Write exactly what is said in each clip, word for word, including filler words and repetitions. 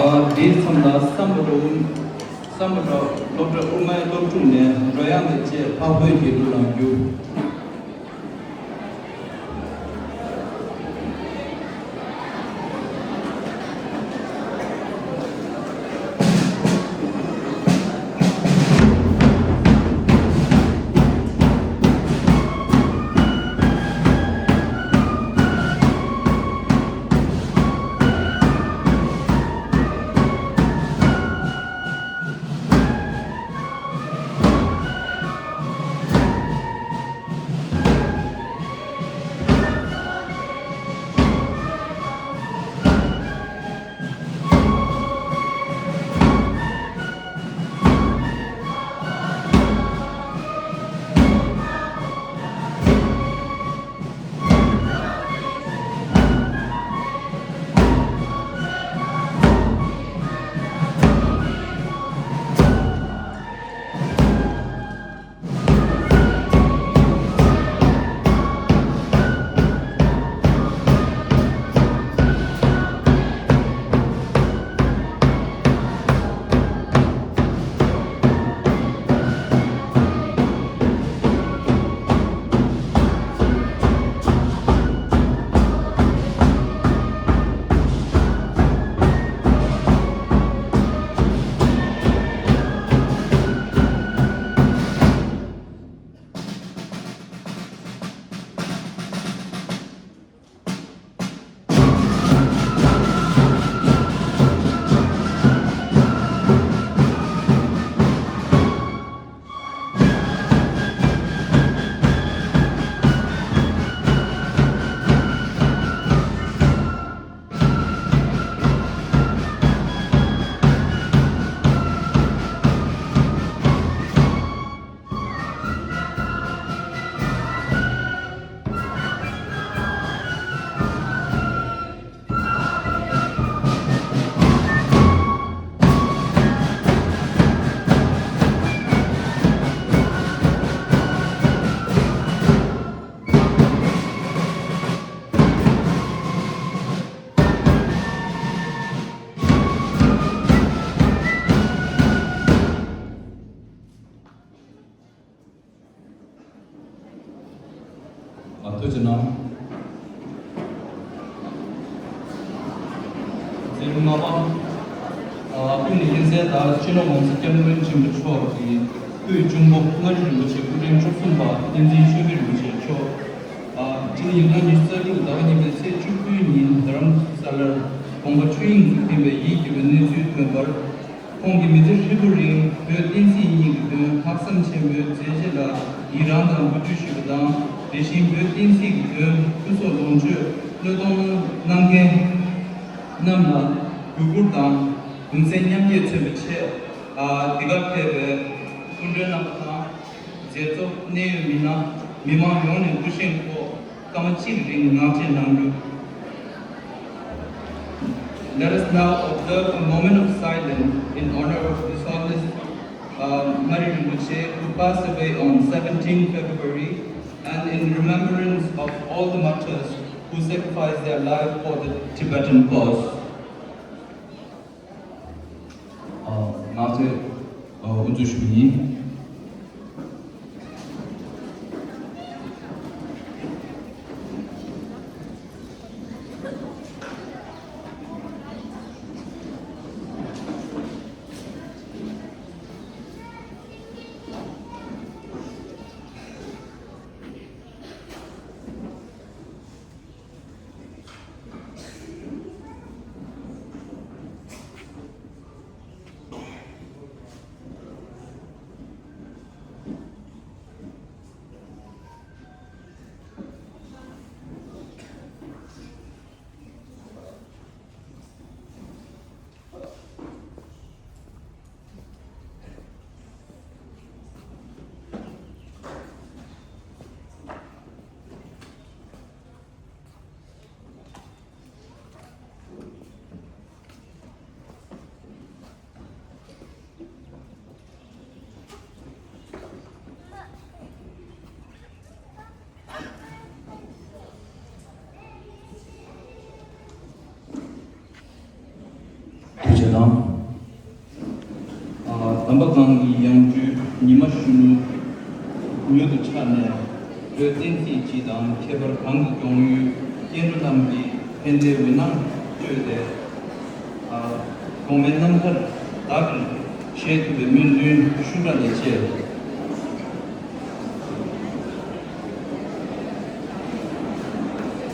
ཨ། དེའི་མཚམས་ལ་སམ་བྷོ་ཊ་དབུ། སམ་བྷོ་ཊ་སློབ་གྲྭ་དབུ་མའི་སློབ་ཕྲུག་ནས་རོལ་དབྱངས་དང་བཅས་འཕགས་བོད་ཀྱི་གླུ་ལ་བསྒྱུར། ཨ། ཐུགས་རྗེ་གནང་། མཛད་རིམ་ལྔ་པ། ཨ། སྐུ་ནས་ཡིན་ཚད་ད་སྤྱི་ནོར་༸གོང་ས་༸སྐྱབས་མགོན་ཆེན་པོ་མཆོག་གི་སྐུའི་གཅུང་པོ་མངའ་རིས་རིན་པོ་ཆེ་སྐུ་ཕྲེང་བཅུ་གསུམ་པ་བསྟན་འཛིན་ཆོས་འཕེལ་རིན་པོ་ཆེ་མཆོག་ཨ། སྤྱི་ལོ་ཉིས་སྟོང་ཉི་ཤུ་རྩ་དྲུག་ཟླ་བ་གཉིས་པའི་ཚེས་བཅུ་དགུའི་ཉིན་རྡ་རམ་ས་ལར་དགོངས་པ་ཆོས་དབྱིངས་སུ་ལྡན་པའི་ཡིད་སྐྱོ་བའི་གནས་ཚུལ་ཐོན་པར། ཁོང་གིས་མི་ཚེ་ཧྲིལ་པོའི་རིང་བོད་བསྟན་སྲིད་གཉིས་ཀྱི་དོན་ལྷག་བསམ་ཆེན་པོས་མཛད་རྗེས་ལ་ཡི་རངས་དང་གུས་འདུད་ཞུས་པ་དང་། དེ་བཞིན་བོད་བསྟན་སྲིད་ཀྱི་དོན་སྐུ་སྲོག་ལོངས་སྤྱོད་བློས་གཏོང་གནང་མཁན་རྣམས་ལ་གུས་བཀུར་དང་གདུང་སེམས་མཉམ་སྐྱེད་མཚོན་པའི་ཆེད། ཨ། འདི་གར་ཕེབས་པའི་སྐུ་མགྲོན་རྣམ་པ་དང་། མཛད་གཙོ་གནད་ཡོད་མི་སྣ། མི་མང་ཡོངས་ནས་སྐུ་བཞེངས་ཐོག་སྐར་མ་གཅིག་རིང་ངག་བཅད་གནང་རྒྱུ། Let us now observe a moment of silence in honor of His Holiness uh, Ngari Rinpoche, who passed away on seventeenth February, and in remembrance of all the martyrs who sacrificed their life for the Tibetan cause. ང་ཚོས་དབུ་འཛུགས་ཞུ་གི་ཡིན། ཐུགས་རྗེ་གནང་། ཨ། དམ་པ་གང་གི་ཡང་རྒྱུད་ཉི་མ་གཞོན་ནུ་མྱུར་དུ་འཆར་ནས། བོད་བསྟན་སྲིད་སྤྱི་དང་ཁྱད་པར་གང་གི་སྐྱོང་ཡུལ་སྐྱེ་འགྲོ་རྣམས་ཀྱི་ཕན་བདེའི་འོད་སྣང་བསྐྱོད་དེ། ཨ། གོང་མའི་རྣམ་ཐར་བདག་གིར་བཞེས་ཐུབ་པའི་སྨོན་འདུན་ཤུགས་དྲག་ལས་བཅས།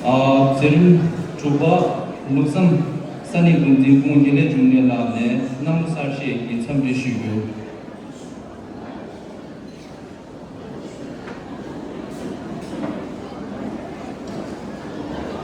ཨ། མཛད་རིམ་དྲུག་པ། ལུགས་བསམ་ས་གནས་འགོ་འཛིན་ཁོང་དགེ་ལེགས་འབྱུང་གནས་ལགས་ནས་གནམ་ལོ་གསར་བཞད་ཀྱི་འཚམས་འདྲི་ཞུ་རྒྱུ།